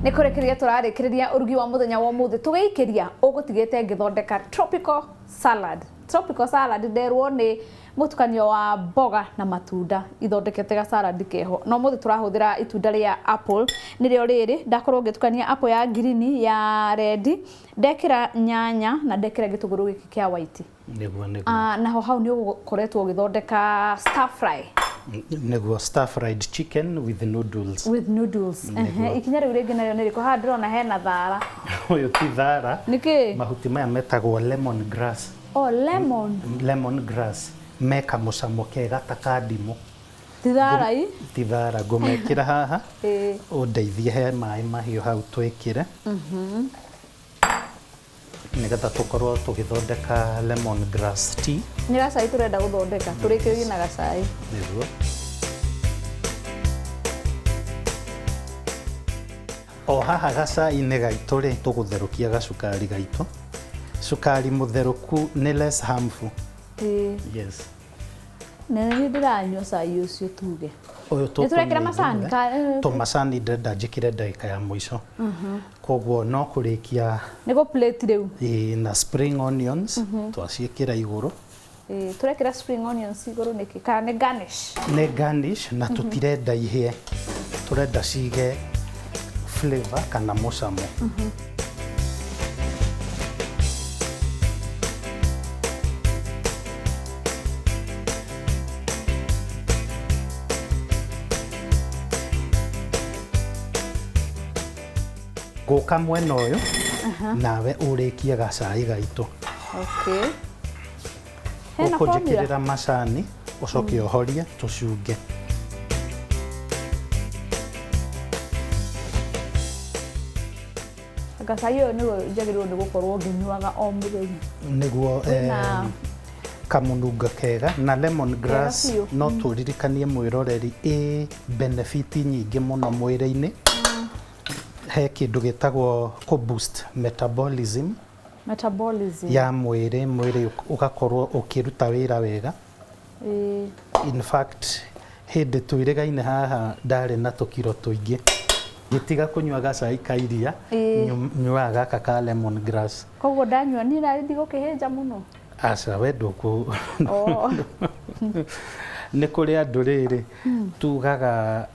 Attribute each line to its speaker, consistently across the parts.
Speaker 1: Nĩ kũrĩkĩrĩria tũrarĩkĩrĩria ũrugi wa mũthenya wa ũmũthĩ tũgĩikĩria ũgũtigĩte ngĩthondeka tropical salad. Tropical salad nderwo nĩ mũtukanio wa mboga na matunda ithondekete ga salad keho. Na ũmũthĩ tũrahũthĩra itunda rĩa apple nĩrĩo rĩrĩ ndakorwo ngĩtukania apple ya green ya red ndekĩra nyanya na ndekĩra gĩtũngũrũ gĩkĩ kĩa white.
Speaker 2: Nĩguo nĩguo.
Speaker 1: Ah, naho hau nĩ ũgũkoretwo ũgĩthondeka stir fry.
Speaker 2: Nĩguo stir fried chicken with noodles.
Speaker 1: With noodles.
Speaker 2: Nĩguo.
Speaker 1: Ehe, ikinya rĩu rĩngĩ narĩo nĩ rĩkũ? Haha ndĩrona hena thara.
Speaker 2: Ũyũ ti thara.
Speaker 1: Nĩkĩ?
Speaker 2: Mahuti maya metagwo lemon grass.
Speaker 1: Oh, lemon.
Speaker 2: Lemon grass. Me kamũcamo kega ta ka ndimũ.
Speaker 1: Ti thara i?
Speaker 2: Ti thara. Ngũmekĩra haha.
Speaker 1: Ĩĩ.
Speaker 2: Ũndeithie he maĩ mahiũ hau twĩkĩre. Nĩgetha tũkorwo tũgĩthondeka lemon grass tea.
Speaker 1: Nĩ gacai tũrenda gũthondeka, tũrĩkĩrĩrie na gacai.
Speaker 2: Nĩguo. O haha gacai-inĩ gaitũ rĩ, tũgũtherũkia gacukari gaitũ. Cukari mũtherũku nĩ less harmful.
Speaker 1: Ĩĩ.
Speaker 2: Yes.
Speaker 1: Na nĩ ndĩranyua cai ũcio tuge.
Speaker 2: Ũyũ
Speaker 1: Nĩ tũrekĩra macani?
Speaker 2: Tũmacani ndĩrenda njĩkĩre ndagĩka ya mũico. Koguo no kũrĩkia.
Speaker 1: Nĩ gũ plate rĩu.
Speaker 2: Ĩĩ, na spring onions twaciĩkĩra igũrũ.
Speaker 1: Ĩĩ, tũrekĩra spring onions igũrũ nĩkĩ? Kana nĩ garnish?
Speaker 2: Nĩ garnish na tũtirenda ihĩe. Tũrenda cige flavor kana mũcamo. Ngũka mwena ũyũ nawe ũrĩkie gacai gaitũ.
Speaker 1: Okay. Hena formula?
Speaker 2: Ũkũnjĩkĩrĩra macani ũcoke ũhorie tũcunge.
Speaker 1: Anga cai ũyũ nĩguo njagĩrĩirwo nĩ gũkorwo ngĩnyuaga o mũthenya.
Speaker 2: Nĩguo
Speaker 1: Wĩna
Speaker 2: kamũnungo kega na lemon grass
Speaker 1: biũ.
Speaker 2: no tũririkanie mwĩroreri ĩ benefit nyingĩ mũno mwĩrĩ-inĩ. He kĩndũ gĩtagwo kũ boost metabolism.
Speaker 1: Metabolism.
Speaker 2: Ya mwĩrĩ, mwĩrĩ ũgakorwo ũkĩruta wĩra wega.
Speaker 1: Ĩĩ.
Speaker 2: In fact, hĩndĩ twĩrĩgaine haha ndarĩ na tũkiro tũingĩ. Ngĩtiga kũnyua gacai ka iria, nyuaga gaka ka lemon grass.
Speaker 1: Koguo ndanyua niĩ narĩ ndigũkĩhĩnja mũno?
Speaker 2: Aca, we ndũkũ.
Speaker 1: Oh.
Speaker 2: Nĩ kũrĩ andũ rĩrĩ, tugaga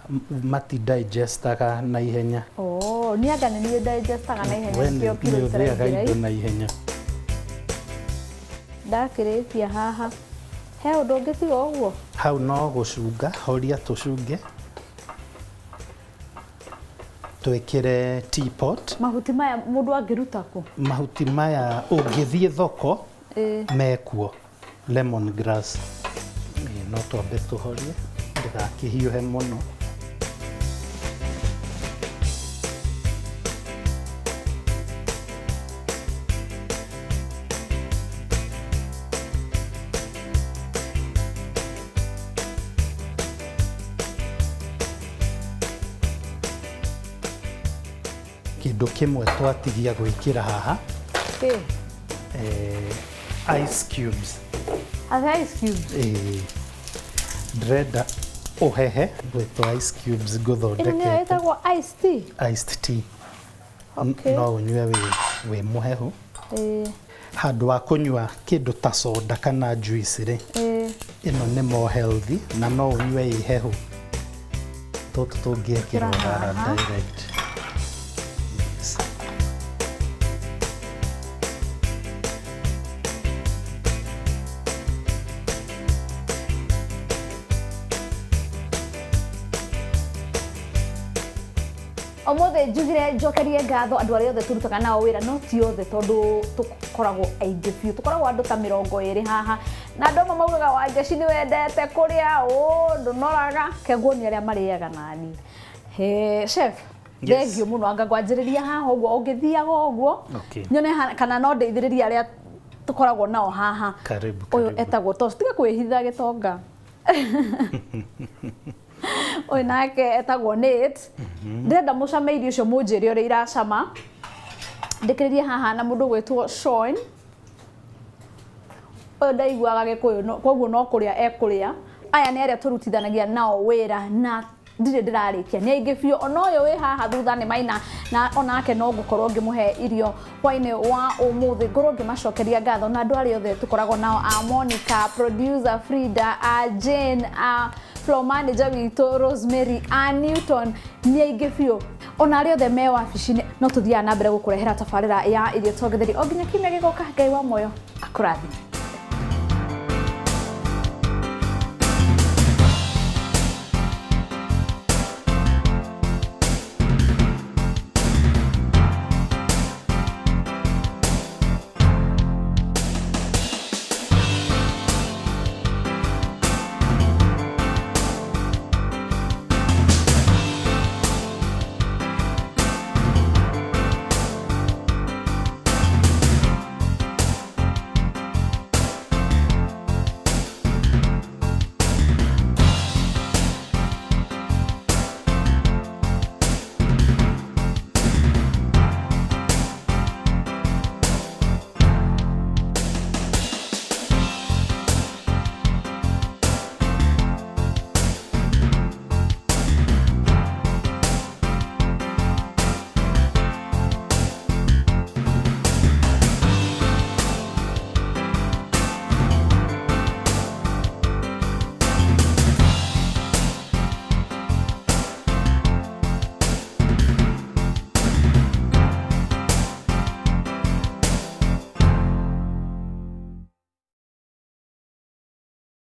Speaker 2: mati digestaga na ihenya.
Speaker 1: Oh, niĩ anga nĩ niĩ digestaga na ihenya
Speaker 2: We
Speaker 1: nĩkĩo kiro
Speaker 2: nĩ ũthĩaga
Speaker 1: itaraingĩra
Speaker 2: indo na ihenya.
Speaker 1: Ndakĩrĩkia haha. He ũndũ ũngĩ tiga ũguo?
Speaker 2: Hau no gũcunga, horia tũcunge. Twĩkĩre teapot.
Speaker 1: Mahuti maya mũndũ angĩruta kũ?
Speaker 2: Mahuti maya ũngĩthiĩ thoko mekuo lemon grass. No twambe tũhorie ndĩgakĩhiũhe mũno. Kĩndũ kĩmwe twatigia gwĩkĩra haha.
Speaker 1: Kĩ?
Speaker 2: Ice cubes.
Speaker 1: Ate ice cubes?
Speaker 2: Ĩĩ. Ndĩrenda ũhehe gwĩtwo ice cubes
Speaker 1: Ĩno nĩyo
Speaker 2: ngũthondekete.
Speaker 1: ĩtagwo iced tea?
Speaker 2: Iced tea.
Speaker 1: Okay.
Speaker 2: No ũnyue wĩ mũhehu.
Speaker 1: Ĩĩ.
Speaker 2: Handũ wa kũnyua kĩndũ ta soda kana juice rĩ,
Speaker 1: Ĩĩ.
Speaker 2: ĩno nĩ more healthy na no ũnyue ĩ hehu. Tũtũ tũngĩekĩrwo haha direct. Yes.
Speaker 1: Ũmũthĩ njugire njokerie ngatho andũ arĩa othe tũrutaga nao wĩra, no ti othe tondũ tũkoragwo aingĩ biũ, tũkoragwo andũ ta mĩrongo ĩrĩ haha, na andũ amwe maugaga Wanjeci nĩ wendete kũrĩa, ũ ndũnoraga, ke nguonie arĩa marĩaga nani. He, chef,
Speaker 2: Yes.
Speaker 1: Thengiũ mũno, anga ngwanjĩrĩria haha ũguo, ũngĩthiaga ũguo,
Speaker 2: Okay.
Speaker 1: nyone kana no ndeithĩrĩrie arĩa tũkoragwo nao haha.
Speaker 2: Karibu,
Speaker 1: Ũyũ
Speaker 2: karibu.
Speaker 1: etagwo Tosh, tiga kwĩhitha gĩtonga. Ũyũ nake etagwo Nate. Ndĩrenda mũcame irio icio mũnjĩre ũrĩa iracama. Ndĩkĩrĩrie haha na mũndũ ũgwĩtwo Sean. Ũyũ ndaiguaga Gĩkũyũ, koguo no kũrĩa ekũrĩa. Aya nĩ arĩa tũrutithanagia nao wĩra na Ndirĩ ndĩrarĩkia, nĩ aingĩ biũ. Ona ũyũ wĩ haha thutha nĩ Maina, na onake no ngũkorwo ngĩmũhe irio hwainĩ wa ũmũthĩ. Ngorwo ngĩmacokeria ngatho na andũ arĩa othe tũkoragwo nao, a Monica producer, Frida, a Jane, a floor manager witũ Rosemary, a Newton, nĩ aingĩ biũ. Ona arĩa othe me wabici-inĩ, no tũthiaga na mbere gũkũrehera tabarĩra ya Irio Tongetheri o nginya kiumia gĩgoka. Ngai wa muoyo akũrathime.